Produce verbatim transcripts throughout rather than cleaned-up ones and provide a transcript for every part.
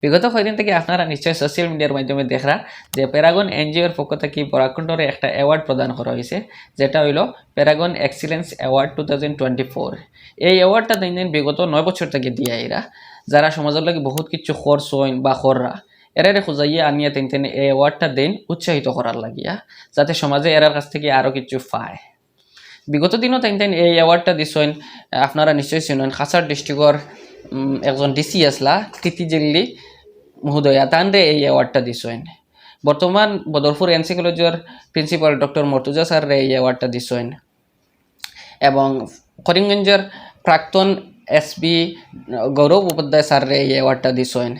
বিগত কয়দিন থাকি আপনারা নিশ্চয় সোশ্যাল মিডিয়ার মাধ্যমে দেখরা যে প্যারাগন এনজিওর পক্ষ থাকি বরাক কণ্ঠরে একটা অ্যাওয়ার্ড প্রদান করা হইছে, যেটা হইল Paragon excellence award two thousand twenty four. এই অ্যাওয়ার্ডটা তাইন তাইন বিগত নয় বছর থাকি দিয়া আইরা। যারা সমাজর লাগি বহুত কিছু করছইন বা কররা, এরারে খুঁজাইয়া আনিয়া তাইন তাইন এই অ্যাওয়ার্ডটা দেইন উৎসাহিত করার লাগিয়া, যাতে সমাজে এরার কাছ থাকি আরও কিছু পায়। বিগত দিনও তাইন তাইন এই অ্যাওয়ার্ডটা দিছইন, আপনারা নিশ্চয়ই চিনইন, কাছাড় ডিস্ট্রিক্টর একজন ডিসি আসলা, কীর্তিজেল্লি মহোদয়া, তানরে এই অ্যাওয়ার্ডটা দিছইন। বর্তমান বদরপুর এনসি কলেজর প্রিন্সিপাল ডক্টর মর্তুজা স্যাররে এই অ্যাওয়ার্ডটা দিছইন। এবং করিমগঞ্জর প্রাক্তন এসপি গৌরব উপাধ্যায় স্যাররে এই অ্যাওয়ার্ডটা দিছইন।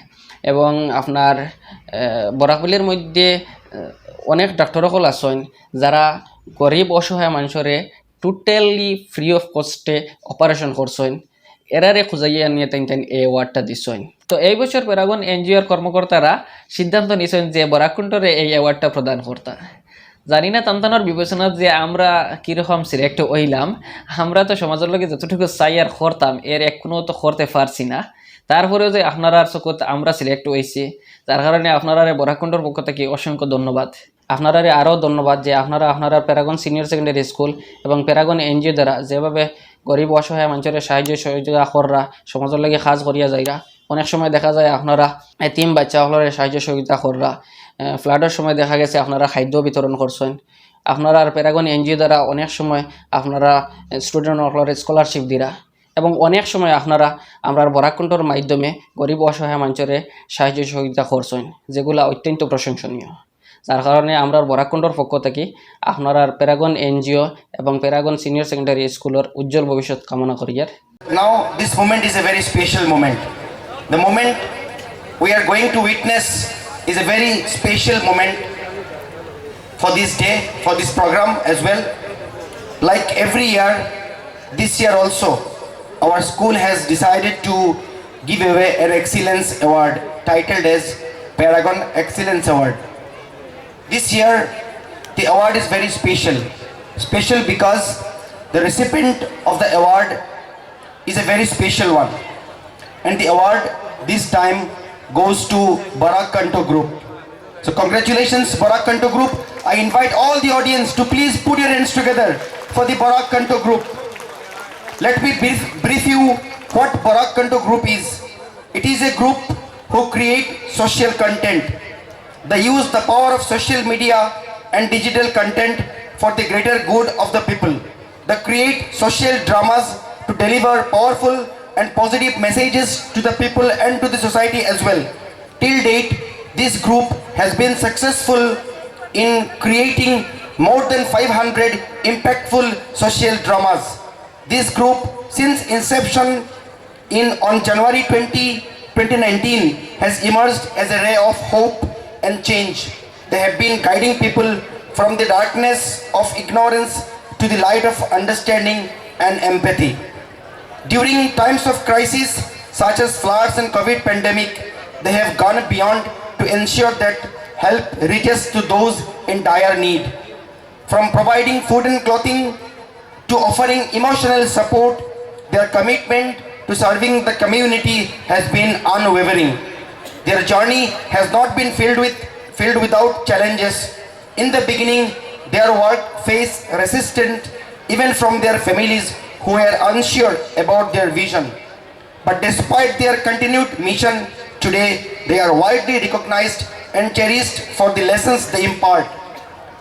এবং আপনার, আহ, বরাকভ্যালির মধ্যে, আহ, অনেক ডাক্তার অকল আছইন, যারা গরিব অসহায় মানুষরে টোটালি ফ্রি অফ কস্টে অপারেশন করছইন, এরারে খুঁজাইয়া আনিয়া তাইন তাইন এই অ্যাওয়ার্ডটা দিছইন। তো এই বছর প্যারাগন এনজিওর কর্মকর্তারা সিদ্ধান্ত নিছইন যে বরাক কণ্ঠরে এই অ্যাওয়ার্ডটা প্রদান করতা। জানি না তান তানর বিবেচনা যে আমরা কিরকম সিলেক্ট হইলাম। আমরা তো সমাজর লগে যতটুকু চাই আর করতাম, এর এক কোনো তো করতে পারছি না। তারপরেও যে আপনারার চকুত আমরা সিলেক্ট হইছি, যার কারণে আপনারারে বরাক কণ্ঠর পক্ষ থাকি অসংখ্য ধন্যবাদ। আপনারারে আরও ধন্যবাদ যে আপনারা, আপনারা প্যারাগন সিনিয়র সেকেন্ডারি স্কুল এবং প্যারাগন এনজিও দ্বারা যেভাবে গরিব অসহায় মানুষরে সাহায্য সহযোগিতা কররা, সমাজর লাগি কাজ করিয়া যাইরা। অনেক সময় দেখা যায় আপনারা এতিম বাচ্চা অকলরে সাহায্য সহযোগিতা কররা। আহ, ফ্লাডর সময় দেখা গেছে আপনারা খাদ্য বিতরণ করছইন। আপনারার প্যারাগন এনজিও দ্বারা অনেক সময় আপনারা, আহ, স্টুডেন্ট অকলরে স্কলারশিপ দিরা। এবং অনেক সময় আপনারা আমরার বরাক কণ্ঠর মাধ্যমে গরিব অসহায় মানুষরে সাহায্য সহযোগিতা করছইন, যেগুলা অত্যন্ত প্রশংসনীয়। যার কারণে আমরার বরাক কণ্ঠর পক্ষ থাকি আপনারার প্যারাগন এনজিও এবং প্যারাগন সিনিয়র সেকেন্ডারি স্কুলর উজ্জ্বল ভবিষ্যৎ কামনা করিয়ার। Now, this moment is a very special moment. The moment we are going to witness is a very special moment for this day, for this program as well. Like every year, this year also, our school has decided to give away an excellence award titled as Paragon Excellence Award. This year, the award is very special. Special because the recipient of the award is a very special one. And the award this time goes to Barak Kanto Group. So congratulations, Barak Kanto Group. I invite all the audience to please put your hands together for the Barak Kanto Group. Let me brief, brief you what Barak Kanto Group is. It is a group who create social content. They use the power of social media and digital content for the greater good of the people. They create social dramas to deliver powerful and positive messages to the people and to the society as well. Till date, this group has been successful in creating more than five hundred impactful social dramas. This group, since inception in on January twenty, twenty nineteen, has emerged as a ray of hope and change. They have been guiding people from the darkness of ignorance to the light of understanding and empathy. During times of crisis such as floods and COVID pandemic, they have gone beyond to ensure that help reaches to those in dire need. From providing food and clothing to offering emotional support, their commitment to serving the community has been unwavering. Their journey has not been filled with filled without challenges. In the beginning, their work faced resistance even from their families who were unsure about their vision. But despite their continued mission, today they are widely recognized and cherished for the lessons they impart.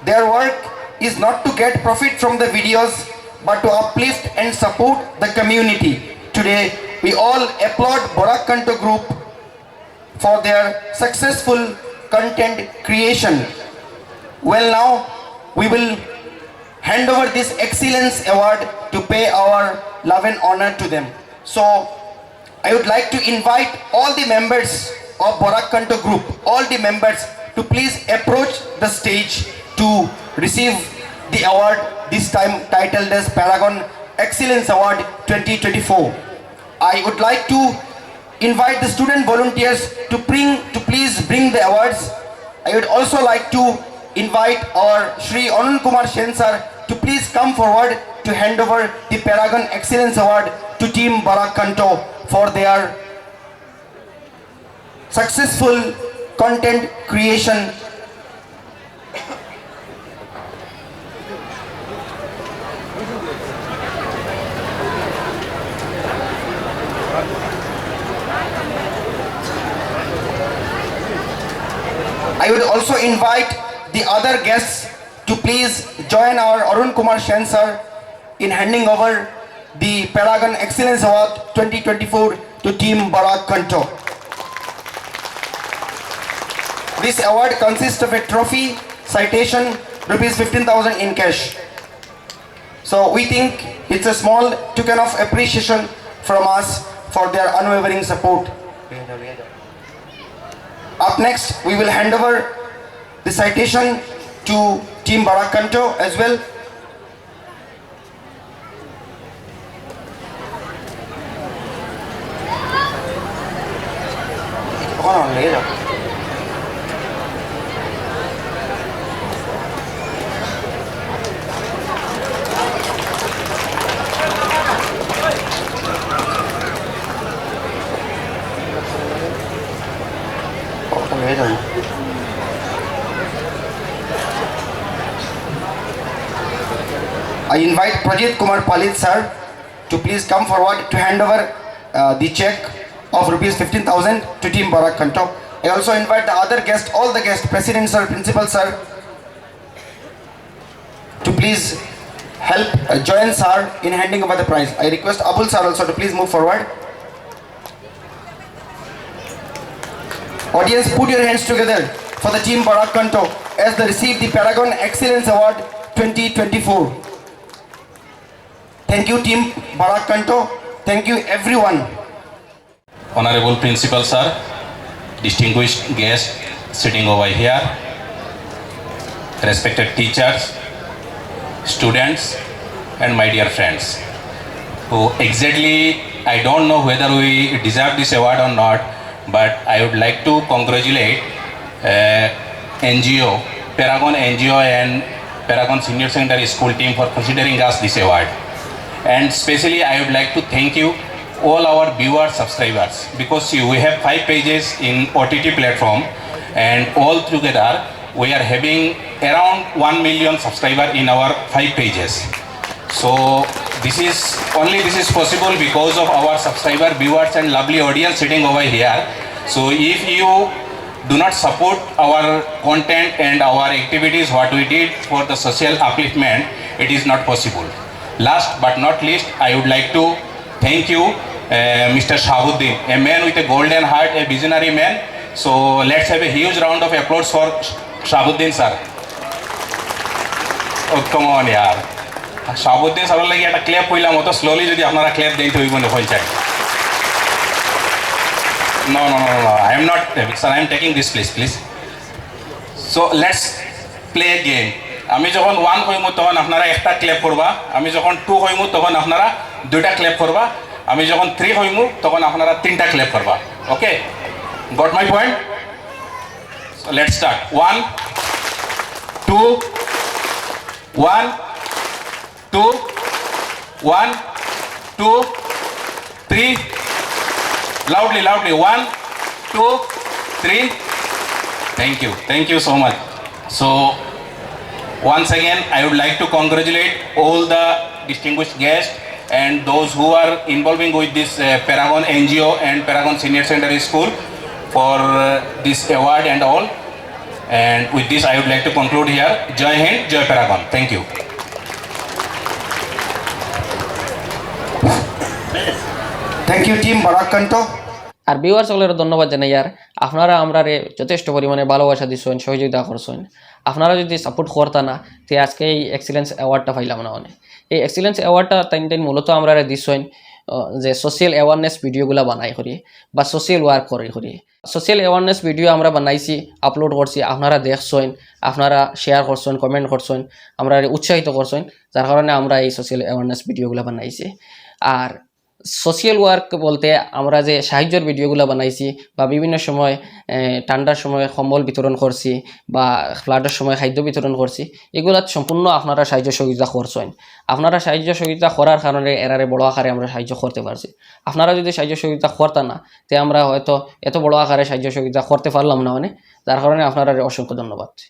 Their work is not to get profit from the videos, but to uplift and support the community. Today, we all applaud Borak Kanto Group for their successful content creation. Well, now we will hand over this Excellence Award to pay our love and honor to them. So, I would like to invite all the members of Borak Kanto Group, all the members, to please approach the stage to receive the award, this time titled as Paragon Excellence Award twenty twenty-four. I would like to invite the student volunteers to bring to please bring the awards. I would also like to invite our Shri Anand Kumar Sen sir to please come forward to hand over the Paragon Excellence Award to Team Borak Kanto for their Successful content creation. I would also invite the other guests to please join our Arun Kumar Sen sir in handing over the Paragon Excellence Award twenty twenty-four to Team Barak Kanto. This award consists of a trophy, citation, rupees fifteen thousand in cash. So we think it's a small token of appreciation from us for their unwavering support. Up next, we will hand over the citation to Team Barak Kanto as well. ওখানে অন লেগে যাও। ওখানে লেগে যাও। I invite Prajit Kumar Palit sir to please come forward to hand over uh, the check of rupees fifteen thousand to Team Barak Kanto. I also invite the other guests, all the guests, President sir, Principal sir, to please help uh, join sir in handing over the prize. I request Abul sir also to please move forward. Audience, put your hands together for the Team Barak Kanto as they receive the Paragon Excellence Award twenty twenty-four. Thank you, Team Barak Kanto. Thank you, everyone. Honorable Principal Sir, distinguished guests sitting over here, respected teachers, students, and my dear friends, who exactly, I don't know whether we deserve this award or not, but I would like to congratulate uh, N G O, Paragon N G O and Paragon Senior Secondary School team for considering us this award. And specially, I would like to thank you, all our viewers, subscribers, because you, we have five pages in O T T platform, and all together we are having around one million subscriber in our five pages. So this is only, this is possible because of our subscriber, viewers, and lovely audience sitting over here. So if you do not support our content and our activities, what we did for the social upliftment, it is not possible. Last but not least, I would like to thank you, uh, Mister Shahabuddin, a man with a golden heart, a visionary man. So let's have a huge round of applause for Shahabuddin sir. Oh, come on, yaar. Shahabuddin স্যারর লাগি একটা ক্ল্যাপ কইলাম, অত স্লোলি যদি আপনারা ক্ল্যাপ দেন, তো অইব না, হয়ে যায়। No, no, no, no, no. I am not, sir, I am taking this place, please. So let's play a game. আমি যখন ওয়ান কইমু, তখন আপনারা একটা ক্ল্যাপ করবা। আমি যখন টু কইমু, তখন আপনারা দুইটা ক্ল্যাপ করবা। আমি যখন থ্রি কইমু, তখন আপনারা তিনটা ক্ল্যাপ করবা। Okay? Got my point? So let's start. One, two, one, two, one, two, three. Loudly, loudly. One, two, three. Thank you. Thank you so much. So, once again, I would like to congratulate all the distinguished guests and those who are involving with this uh, Paragon N G O and Paragon Senior Secondary School for uh, this award and all. And with this, I would like to conclude here. Jai Hind, Jai Paragon. Thank you. Thank you, Team Barak Kanto. আর ভিউয়ার্স সকলরে ধন্যবাদ জানাইয়ার, আপনারা আমরারে যথেষ্ট পরিমাণে ভালোবাসা দিছইন, সহযোগিতা করছইন। আপনারা যদি সাপোর্ট করতা না, তে আজকে এই এক্সিলেন্স অ্যাওয়ার্ডটা পাইলাম না অনে। এই এক্সিলেন্স অ্যাওয়ার্ডটা তাইন তাইন মূলত আমরারে দিছইন, আহ, যে সোশ্যাল অ্যাওয়ারনেস ভিডিওগুলা বানাই করি বা সোশ্যাল ওয়ার্ক করি করি। সোশ্যাল অ্যাওয়ারনেস ভিডিও আমরা বানাইছি, আপলোড করছি, আপনারা দেখছইন, আপনারা শেয়ার করছইন, কমেন্ট করছইন, আমরারে উৎসাহিত করছইন, যার কারণে আমরা এই সোশ্যাল অ্যাওয়ারনেস ভিডিওগুলা বানাইছি। আর সোশ্যাল ওয়ার্ক বলতে আমরা যে সাহায্যর ভিডিওগুলা বানাইছি বা বিভিন্ন সময়, এ, ঠান্ডার সময় কম্বল বিতরণ করছি বা ফ্লাডর সময় খাদ্য বিতরণ করছি, এগুলাত সম্পূর্ণ আপনারা সাহায্য সহযোগিতা করছইন। আপনারা সাহায্য সহযোগিতা করার কারণে এরারে বড় আকারে আমরা সাহায্য করতে পারছি। আপনারা যদি সাহায্য সহযোগিতা করতা না, তে আমরা হয়তো এত বড় আকারে সাহায্য সহযোগিতা করতে পারলাম না। মানে, যার কারণে আপনারারে অসংখ্য ধন্যবাদ।